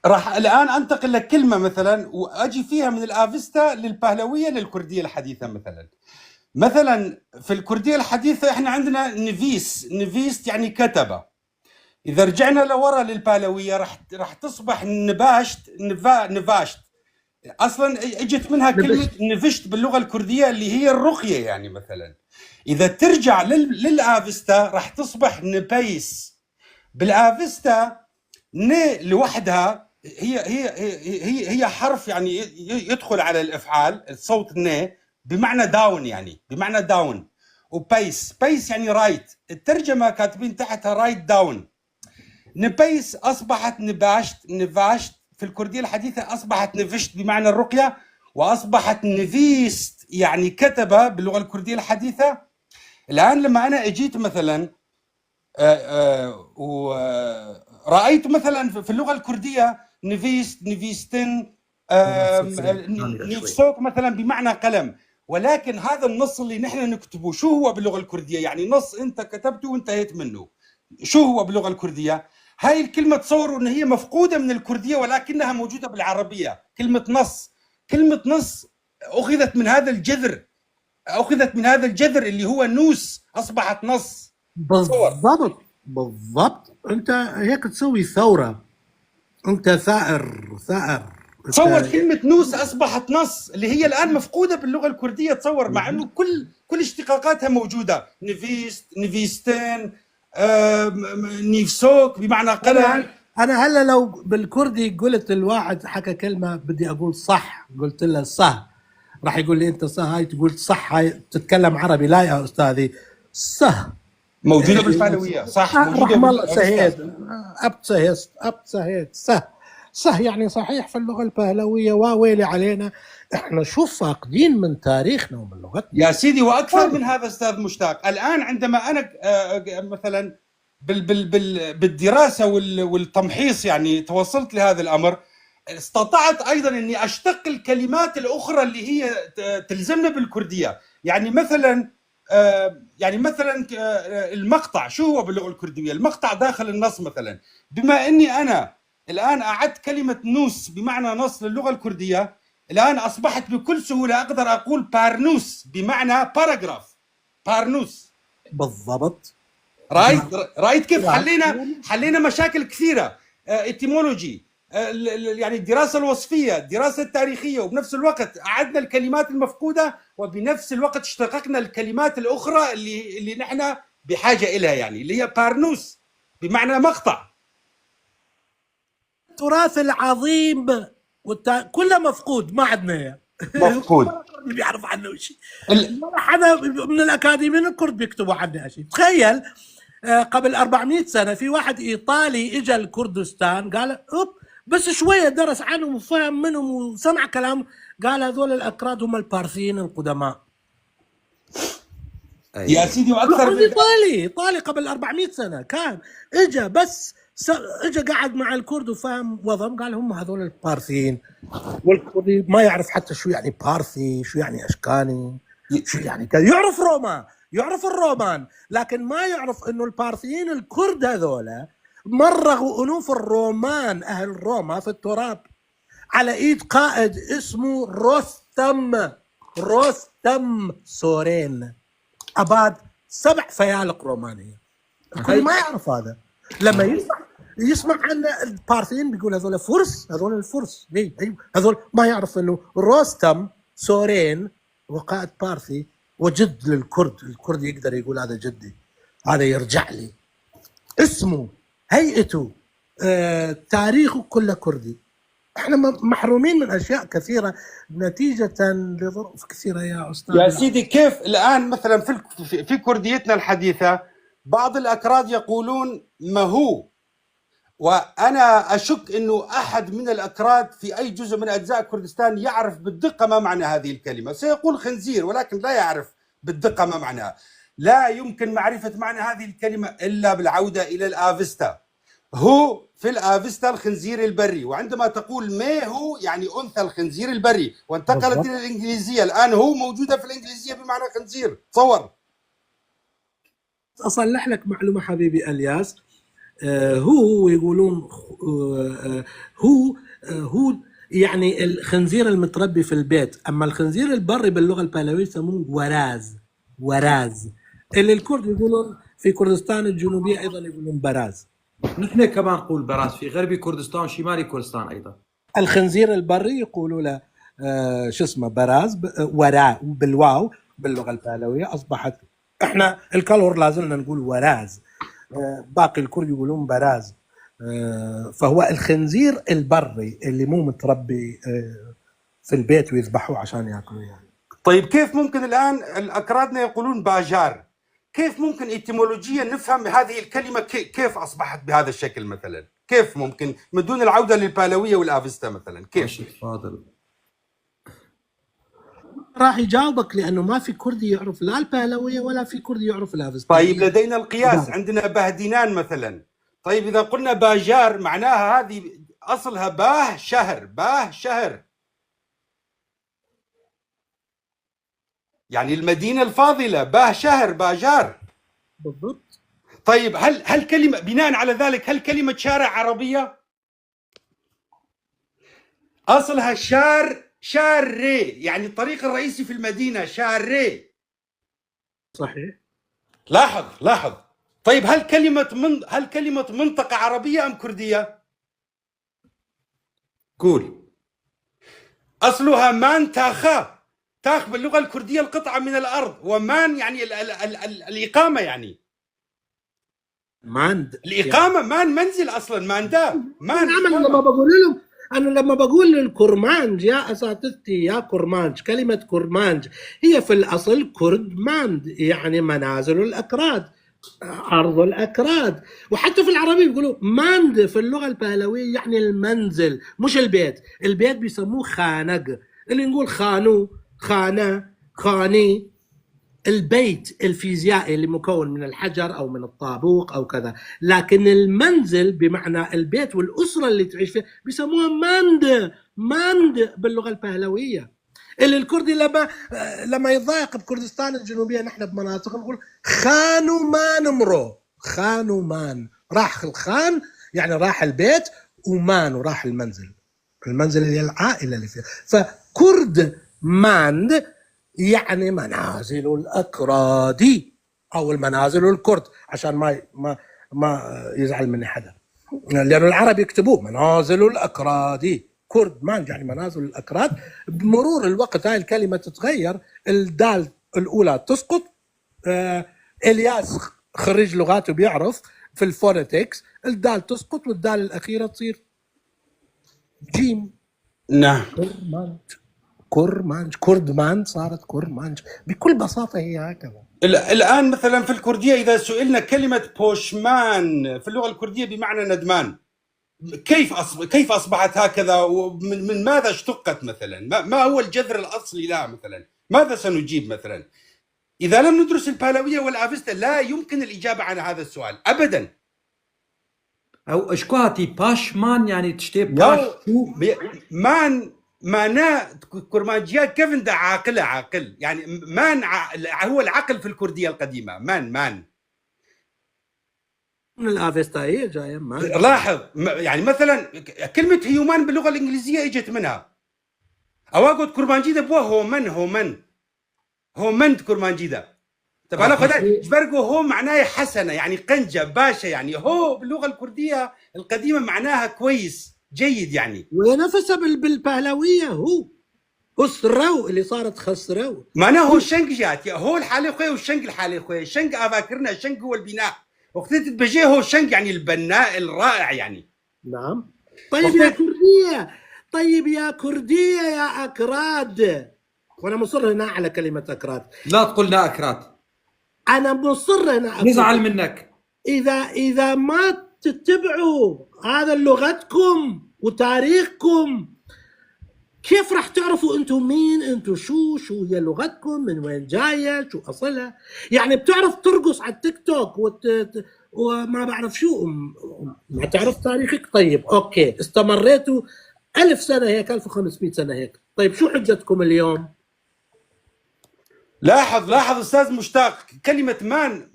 راح الان انتقل لكلمة مثلا واجي فيها من الافستا للبهلويه للكرديه الحديثة مثلا. مثلا في الكردية الحديثة احنا عندنا نفيس، نفيس يعني كتبه. اذا رجعنا لورا للبهلويه راح تصبح نباشت، نفاشت. اصلا اجت منها كلمة نبشت. نفشت باللغة الكردية اللي هي الرقية يعني. مثلا اذا ترجع للافستا راح تصبح نبيس. بالافستا ن لوحدها هي حرف يعني يدخل على الافعال، الصوت ن بمعنى down، يعني بمعنى down. وبيس، بيس يعني write، الترجمة كاتبين تحتها write down. نبيس اصبحت نباشت، نفاشت في الكردية الحديثة اصبحت نفشت بمعنى الرقية، واصبحت نفيست يعني كتب باللغة الكردية الحديثة. الان لما انا اجيت مثلا ورأيت مثلا في اللغة الكردية نفيست، نفيستن، نيفسوك مثلا بمعنى قلم، ولكن هذا النص اللي نحن نكتبه شو هو باللغة الكردية؟ يعني نص انت كتبته وانتهيت منه، شو هو باللغة الكردية؟ هاي الكلمة تصوروا ان هي مفقودة من الكردية ولكنها موجودة بالعربية. كلمة نص، كلمة نص اخذت من هذا الجذر، اخذت من هذا الجذر اللي هو نوس، اصبحت نص. تصور. بالضبط بالضبط. انت هيك تسوي ثورة، انت ثائر ثائر. تصور انت كلمة نوس أصبحت نص اللي هي الآن مفقودة باللغة الكردية. تصور، مع أنه كل اشتقاقاتها موجودة، نفيست، نفيستين، نيفسوك بمعنى انا قلم. انا هلا لو بالكردي قلت الواحد حكى كلمة بدي اقول صح، قلت له صح، راح يقول لي انت صح، هاي تقول صح، هاي تتكلم عربي. لا يا استاذي، صح موجودة بالفالوية، صح، موجودة رحم الله بالأفستا. سهيد اب سهيست اب سهيد سه سه يعني صحيح في اللغة البهلويه. وويلي علينا احنا شو فاقدين من تاريخنا ومن لغتنا. يا سيدي، واكثر من هذا استاذ مشتاق، الان عندما انا مثلا بالدراسة والتمحيص يعني توصلت لهذا الامر، استطعت ايضا اني اشتق الكلمات الاخرى اللي هي تلزمنا بالكرديه. يعني مثلا المقطع شو هو باللغة الكردية؟ المقطع داخل النص مثلا. بما اني انا الان اعدت كلمة نوس بمعنى نص للغة الكردية، الان اصبحت بكل سهولة اقدر اقول بارنوس بمعنى paragraph، بارنوس. بالضبط. رايت كيف حلينا مشاكل كثيرة، etymology، يعني الدراسة الوصفية، الدراسة التاريخية، وبنفس الوقت اعدنا الكلمات المفقودة، وبنفس الوقت اشتققنا الكلمات الاخرى اللي نحن بحاجة الها، يعني اللي هي بارنوس بمعنى مقطع. التراث العظيم كله مفقود، ما عندنا اياه. مفقود. ولا كردي بيعرف عنه شيء، ولا حدا من الاكاديميين الكرد بيكتبوا عنه شيء. تخيل قبل 400 سنة في واحد ايطالي اجى الكردستان، قال اوب، بس شوية درس عنهم وفهم منهم وسمع كلام، قال هذول الاكراد هم البارثيين القدماء. يا ايوه سيدي، واكثر من ايطالي، ايطالي قبل 400 سنة كان اجى، بس اجى قعد مع الكرد وفهم وضعهم، قال هم هذول البارثيين. والكردي ما يعرف حتى شو يعني بارثي، شو يعني اشكاني، شو يعني كذا. يعرف روما، يعرف الرومان، لكن ما يعرف انه البارثيين الكرد هذول مرغوا انوف الرومان، اهل روما، في التراب على ايد قائد اسمه رستم، رستم سورين، اباد 7 فيالق رومانية. الكل ما يعرف هذا. لما يسمع عن البارثيين بيقول هذول فرس، هذول الفرس، اي هذول. ما يعرف انه روستم سورين وقائد بارثي وجد للكرد. الكرد يقدر يقول هذا جدي، هذا يرجع لي، اسمه، هيئته، تاريخه كله كردي. احنا محرومين من اشياء كثيرة نتيجة لظروف كثيرة يا استاذ. يا سيدي، كيف الان مثلا في كرديتنا الحديثة بعض الاكراد يقولون ما هو، وانا اشك انه احد من الاكراد في اي جزء من اجزاء كردستان يعرف بالدقه ما معنى هذه الكلمة. سيقول خنزير، ولكن لا يعرف بالدقه ما معناها. لا يمكن معرفة معنى هذه الكلمة الا بالعودة الى الافستا. هو في الافستا الخنزير البري، وعندما تقول ما هو يعني انثى الخنزير البري، وانتقلت الى الانجليزية. الان هو موجودة في الانجليزية بمعنى خنزير. تصور. اصلح لك معلومة حبيبي الياس. هو يقولون هو هو يعني الخنزير المتربي في البيت. اما الخنزير البري باللغة البهلويه يسموه وراز. وراز اللي الكرد يقولون في كردستان الجنوبية ايضا يقولون براز. نحن كمان نقول براز في غربي كردستان وشمالي كردستان ايضا. الخنزير البري يقولوا له شو اسمه براز، وراء بالواو باللغة البهلويه اصبحت. احنا الكلور لازلنا نقول وراز، باقي الكرد يقولون براز. فهو الخنزير البري اللي مو متربي في البيت ويذبحوه عشان ياكلوا يعني. طيب كيف ممكن الآن الأكرادنا يقولون باجار، كيف ممكن إتيمولوجيا نفهم هذه الكلمة كيف أصبحت بهذا الشكل مثلا؟ كيف ممكن من دون العودة للبالوية والآفستا مثلا؟ كيف؟ ماشي تفاضل. راح يجاوبك لانه ما في كردي يعرف لا البهلويه ولا في كردي يعرف الافستائيه. طيب لدينا القياس، عندنا بهدينان مثلا. طيب إذا قلنا باجار معناها هذه أصلها باه شهر، باه شهر يعني المدينة الفاضلة، باه شهر باجار. بالضبط. طيب هل كلمة بناء على ذلك، هل كلمة شارع عربية؟ أصلها شار، شاري يعني الطريق الرئيسي في المدينة، شاري. صحيح. لاحظ لاحظ. طيب هل كلمة منطقة عربية أم كردية؟ قول. أصلها مان تاخا، تاخ باللغة الكردية القطعة من الأرض، ومان يعني ال ال ال ال الإقامة، يعني ماند الإقامة، مان منزل أصلا، ماندا مان. نعم. أنا لما بقول لهم، أنا لما بقول للكرمانج يا أساتذتي يا كرمانج، كلمة كرمانج هي في الأصل كرد ماند، يعني منازل الأكراد، أرض الأكراد. وحتى في العربية بيقولوا ماند في اللغة البهلوية يعني المنزل مش البيت. البيت بيسموه خانق، اللي نقول خانو، خانة، خاني. البيت الفيزيائي اللي مكون من الحجر أو من الطابوق أو كذا، لكن المنزل بمعنى البيت والأسرة اللي تعيش فيه بيسموها ماند، ماند باللغة البهلوية. اللي الكردي لما يتضايق بكردستان الجنوبية نحن بمناطق نقول خانو مان مرو، خانو مان، راح الخان يعني راح البيت، ومان وراح المنزل، المنزل اللي العائلة اللي فيها. فكرد ماند يعني منازل الأكراد أو المنازل الكرد، عشان ما يزعل مني حدا، لأنه العرب يكتبوه منازل الأكراد، كرد مان يعني منازل الأكراد. بمرور الوقت هاي الكلمة تتغير، الدال الأولى تسقط. إلياس خريج لغاته بيعرف في ال phonetics، الدال تسقط والدال الأخيرة تصير جيم. نعم. كرمانج، كرمانج، كردمان صارت كرمانج بكل بساطة، هي هكذا. الآن مثلا في الكردية إذا سئلنا كلمة بوشمان في اللغة الكردية بمعنى ندمان، كيف أصبحت هكذا؟ ومن من ماذا اشتقت مثلا؟ ما هو الجذر الأصلي لها مثلا؟ ماذا سنجيب مثلا؟ إذا لم ندرس البهلوية والآفستا لا يمكن الإجابة عن هذا السؤال أبدا. أو اشكوهاتي باشمان يعني تشتي باش شو؟ مان معناه كرمانجيات كيف ده عاقلة، عاقل يعني مان هو العقل في الكردية القديمة، مان مان من الآفستائية جاية مان. لاحظ يعني مثلا كلمة هيومان باللغة الإنجليزية إجت منها. أواقد كرمانجيدا بوا هو من، هو من، هو من كرمانجيدا. طب أنا خدها جبرجو هو معناه حسنة يعني قنجة باشا، يعني هو باللغة الكردية القديمة معناها كويس جيد يعني. ونفسها بالبهلوية هو خسرو اللي صارت خسرو، معناه هو الشنق جات هو الحالي خوي والشنق الحالي خوي، الشنق أفاكرنا الشنق هو البناء، وقت تتبجيه هو الشنق يعني البناء الرائع يعني. نعم. طيب يا كردية، طيب يا كردية يا أكراد، وأنا مصر هنا على كلمة أكراد. لا تقول لا أكراد، أنا مصر هنا أقول. نزعل منك. إذا ما تتبعوا هذا لغتكم وتاريخكم، كيف راح تعرفوا انتم مين انتم، شو هي لغتكم، من وين جاية، شو اصلها؟ يعني بتعرف ترقص على التيك توك وما بعرف شو، ما تعرف تاريخك. طيب okay، استمريتوا 1000 سنة هيك، 1500 سنة هيك، طيب شو حجتكم اليوم؟ لاحظ استاذ مشتاق، كلمة مان،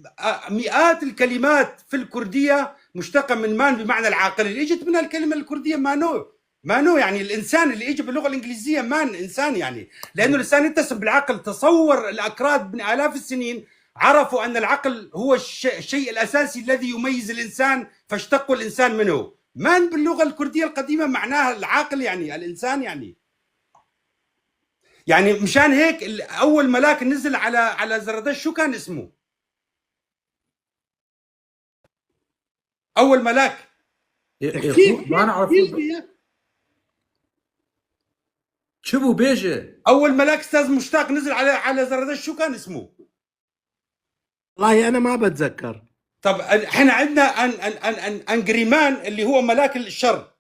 مئات الكلمات في الكردية مشتقة من مان بمعنى العاقل، اللي اجت منها الكلمة الكردية مانو. مانو يعني الانسان، اللي اجى باللغة الانجليزية man انسان يعني، لانه الانسان يتسم بالعقل. تصور الاكراد من الاف السنين عرفوا ان العقل هو الشيء الاساسي الذي يميز الانسان، فاشتقوا الانسان منه. man باللغة الكردية القديمة معناها العاقل يعني الانسان يعني. يعني مشان هيك اول ملاك نزل على زردش شو كان اسمه؟ اول ملاك. احكي. ما نعرف. احكي لي إياه. شبو بيجي اول ملاك استاذ مشتاق نزل على زردش شو كان اسمه؟ والله انا ما بتذكر. طب احنا عندنا ان ان ان ان انجريمان اللي هو ملاك الشر.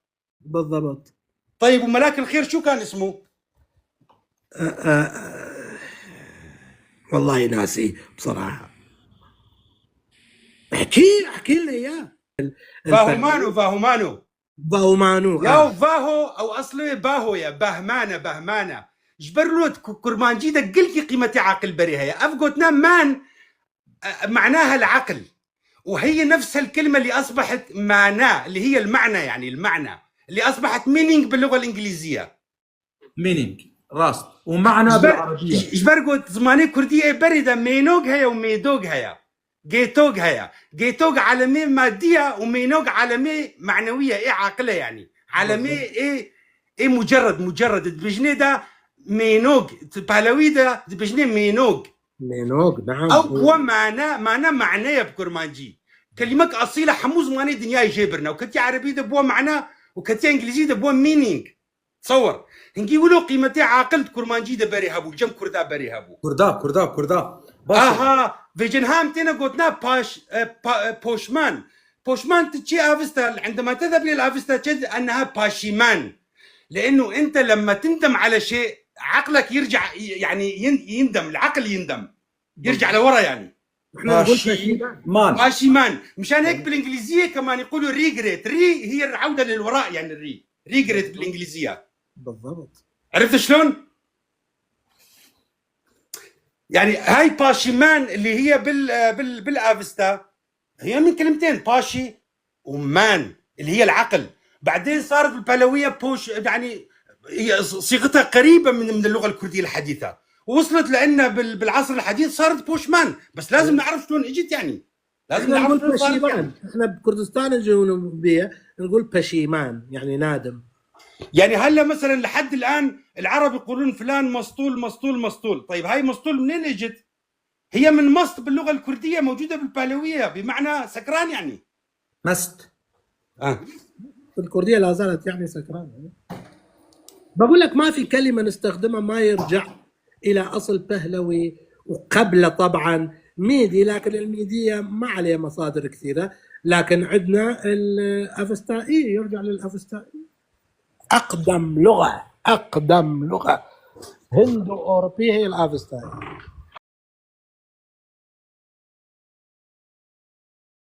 بالضبط. طيب وملاك الخير شو كان اسمه؟ والله ناسي بصراحة. احكي لنا اياه. فاهمانو فاهمانو باومانو. ياو فاهو او اصله باهو يا بهمانه بهمانه جبرلوت كرمانجي دقلكي قيمة عقل بريها يا افقوتنا مان، معناها العقل، وهي نفس الكلمة اللي اصبحت مانا اللي هي المعنى، يعني المعنى اللي اصبحت meaning باللغة الانجليزية. meaning راست ومعنى بالعربية. جبرقوت زماني كردية بريدة مينوغ هيا وميدوغ هيا جيتوغ هيا. جيتوغ عالمية مادية ومينوغ عالمية معنوية، ايه عاقلة يعني عالمية ايه ايه مجرد بجني ده مينوغ بهلوي ده بجني مينوغ. مينوغ نعم. او هو معنى معنى معناه بكرمانجي كلمة اصيلة حموز ماني دنيا جابرنا، وكتي عربي ده بوا معنى وكتي انجليزي ده بوا meaning. تصور نقولوا قيمتي عاقل كرمانجي ده بري هابو جم كردا بري هابو. كردا كردا كردا باشا. اها فيجنهام تينا قلتنا باش بوشمان. بوشمان تشي افستا، عندما تذهب للافستا تجد انها باشيمان، لانه انت لما تندم على شيء عقلك يرجع يعني يندم، العقل يندم يرجع لورا يعني. احنا نقول باشي مان. باشيمان مشان هيك بالانجليزية كمان يقولوا regret، re هي العودة للوراء يعني ال re regret بالانجليزية. بالضبط. عرفت شلون؟ يعني هاي باشيمان اللي هي بالافستا هي من كلمتين باشي ومان اللي هي العقل، بعدين صارت بالبهلويه بوش، يعني هي صيغتها قريبه من اللغة الكردية الحديثة، وصلت لان بالعصر الحديث صارت بوشمان، بس لازم نعرف شلون اجت يعني، لازم احنا نعرف نقول شلون صارت بشيمان. يعني. احنا بكردستان الجنوبية نقول بشيمان يعني نادم. يعني هلا مثلا لحد الان العرب يقولون فلان مسطول مسطول مسطول، طيب هاي مسطول منين اجت؟ هي من مصط باللغة الكردية موجودة بالبهلويه بمعنى سكران يعني. مست. الكردية لا زالت يعني سكران. بقول لك ما في كلمة نستخدمها ما يرجع الى اصل بهلوي وقبل طبعا ميدي، لكن الميديه ما عليها مصادر كثيرة، لكن عندنا الافستائي يرجع للافستائي. اقدم لغة، اقدم لغة هندو اوروبية هي الافستائيه.